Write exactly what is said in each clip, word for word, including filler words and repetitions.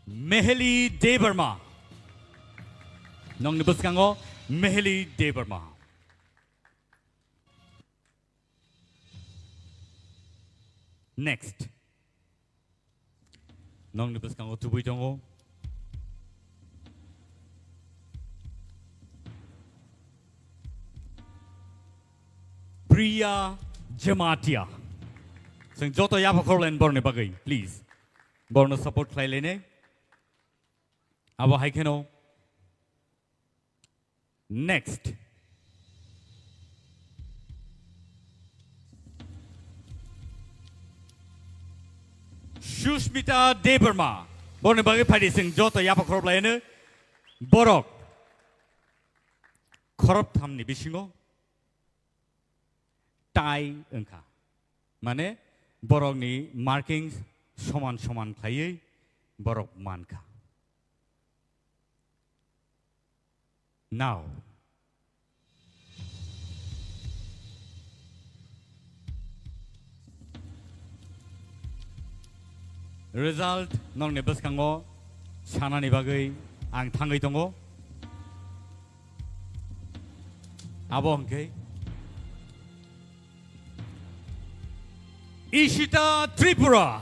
Meheli Debbarma. Nongni bwskango Meheli Debbarma. Next. Nongni bwskango tubui tongo. Priya Jamatia. Chwng joto yapha khorlaini borni bagwi, please. Borno support khlai lainai. Abo hai kheno. Next. Sushmita Debbarma. Borni bagwi phaidi chwng joto yapha khorop laino. Borok khorop thamni bisingo tie wngkha. Mane borokni markings soman soman khlaiwi borok mankha. Now. Result nokni bwskango sanani bagwi ang thangwi tongo. Abo hwnkhe Ishita Tripura.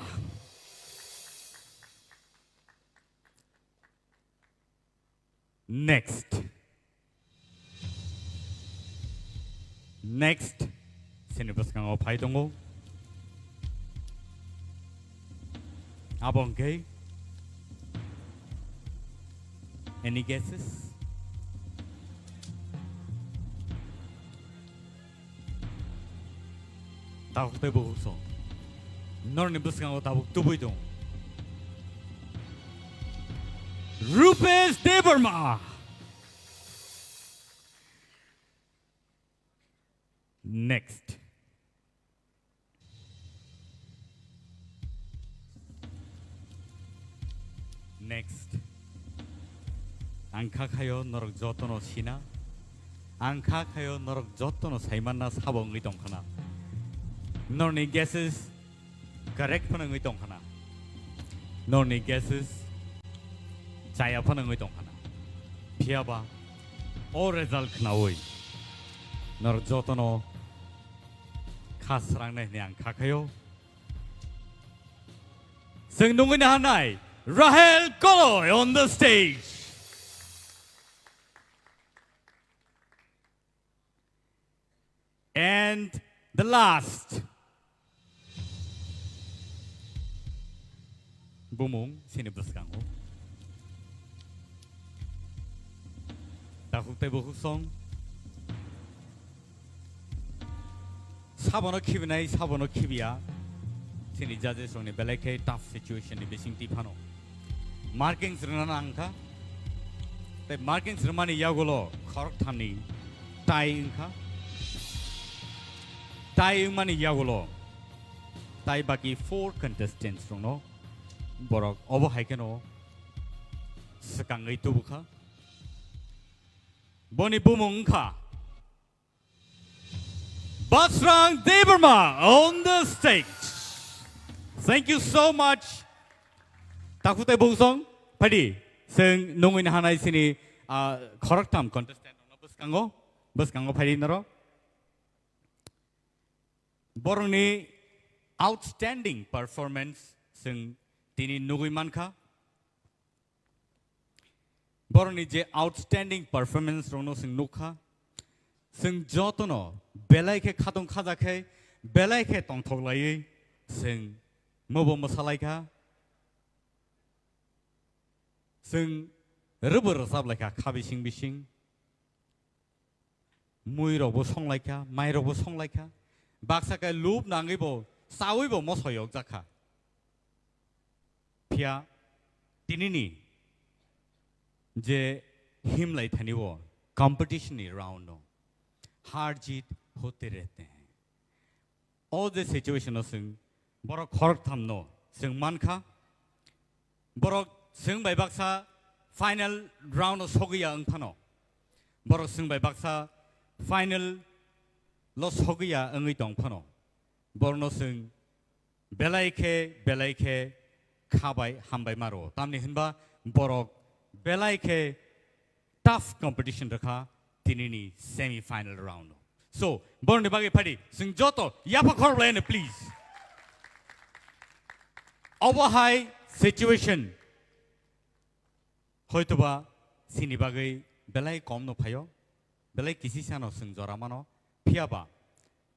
Next. Next. Sini bwskango phai tongo. Abo hwnkhe. Any guesses? Tabuk tei bukhuk song. Norni bwskango tabuk tubui tong. Rupesh Debbarma. Next. Next. Ang kha khayo norok jotono sina. Ang kha khayo norok jotono saimanna sabo wngwi tongkhana. Norni guesses correct phano wngwi tongkhana. Norni guesses chaya phano wngwi tongkhana. Phiyaba o result khnaui norok jotono kha srangnai hwnwi ang kha khayo. Chwng nungwi naharnai Rahel Koloi on the stage. And the last. Bumung sini bwskango. Takhuk tei bukhuk song. Sabono khibinai, sabono khibiya. Chini judges rokni belai khe tough situation ni bising twi phano. Markings rwna nang kha. Tei markings rwmani yagulo khorok thamni tie wngkha. Tie wngmani yagulo tai baki four contestants rokno borok obo hai kheno swkangwi tubukha. Boni bumung wngkha Basrang Debbarma on the stage. Thank you so much. Takhuk tei bukhuk song, phaidi, chwng nungwi naharnai chini, ah, khoroktham contestant rokno bwskango, bwskango phaidi norok. Borokni outstanding performance chwng tini nugwi mankha. Borokni je outstanding performance rokno chwng nukha, chwng jotono belai khe khatong khaja khe, belai khe tongthok laiwi chwng mobo mwsalaikha, chwng rwbo rwchap laikha kha bising bising. Mui rokbo songlaikha, mai rokbo songlaikha. Baksa khe lub nangwibo, chawibo mosoi yokjakha. Phiya tinini je himlai thani o competition ni round no, har jeet hote rehte hain. O je situation o chwng borok khoroktham no chwng mankha. Borok chwng bai baksa final round o sogwi ya wng phano. Borok chwng bai baksa final lo sogwi ya wngwi tong phano. Borokno chwng belai khe, belai khe khabai hambai maro. Tamni hinba borok belai khe tough competition rakha tinini semi final round. So, borni bagwi phadi, sing joto yapa khor blayano please. Obo hai situation hoitoba sini bagwi belai kom no phaio, belai kisi sano sing jora mano, phiyaba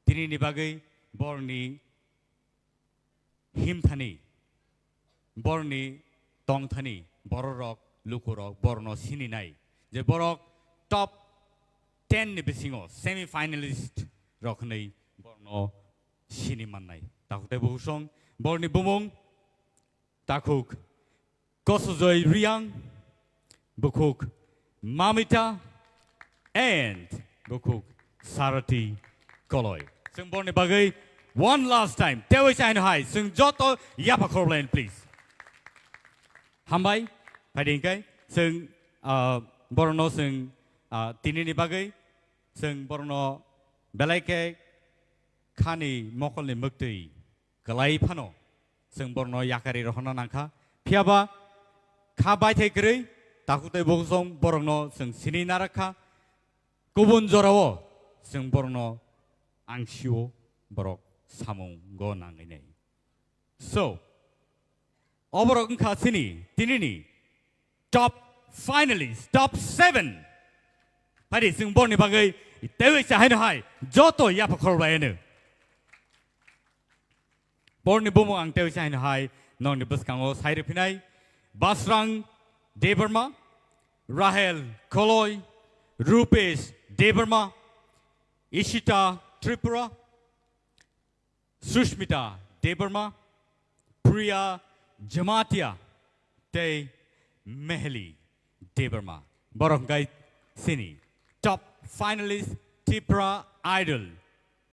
tinini bagwi borni himthani, borni tongthani, bororok, lukurok, borno sininai. Je borok top ten ni bisingo semi finalist rok hwnwi borno sini mannai. Takhuk tei bukhuk song, borni bumung, takhuk Kosojoi Riang, bukhuk Mamita, and bukhuk Sarati Koloi. Sing borni bagwi one last time. Tewi chaino hai. Sing joto yapa khorlain please. Hambai. Phadi hingkai. Sing, ah, borno sing, ah, tinini bagwi. Sing borno belai khe khani mokolni mwktwi kwlai phano chwng borokno yakari rohorna nangkha. Phiyaba kha baithai kwrwi takhuk tei bukhuk song borokno chwng sini narakha. Kubun jorao chwng borokno angsio borok samungo nangwi nai. So, oborok wngkha chini tinini top finalist, top seven. Phadi chwng borni bagwi tewi chahaino hai joto yapha khorbai eno. Borni bumung ang tewi chahaino hai nongni bwskango sai rwphinai Basrang Debbarma, Rahel Koloi, Rupesh Debbarma, Ishita Tripura, Sushmita Debbarma, Priya Jamatia, tei Meheli Debbarma. Borok hwnkhe chini top finalist Tipra Idol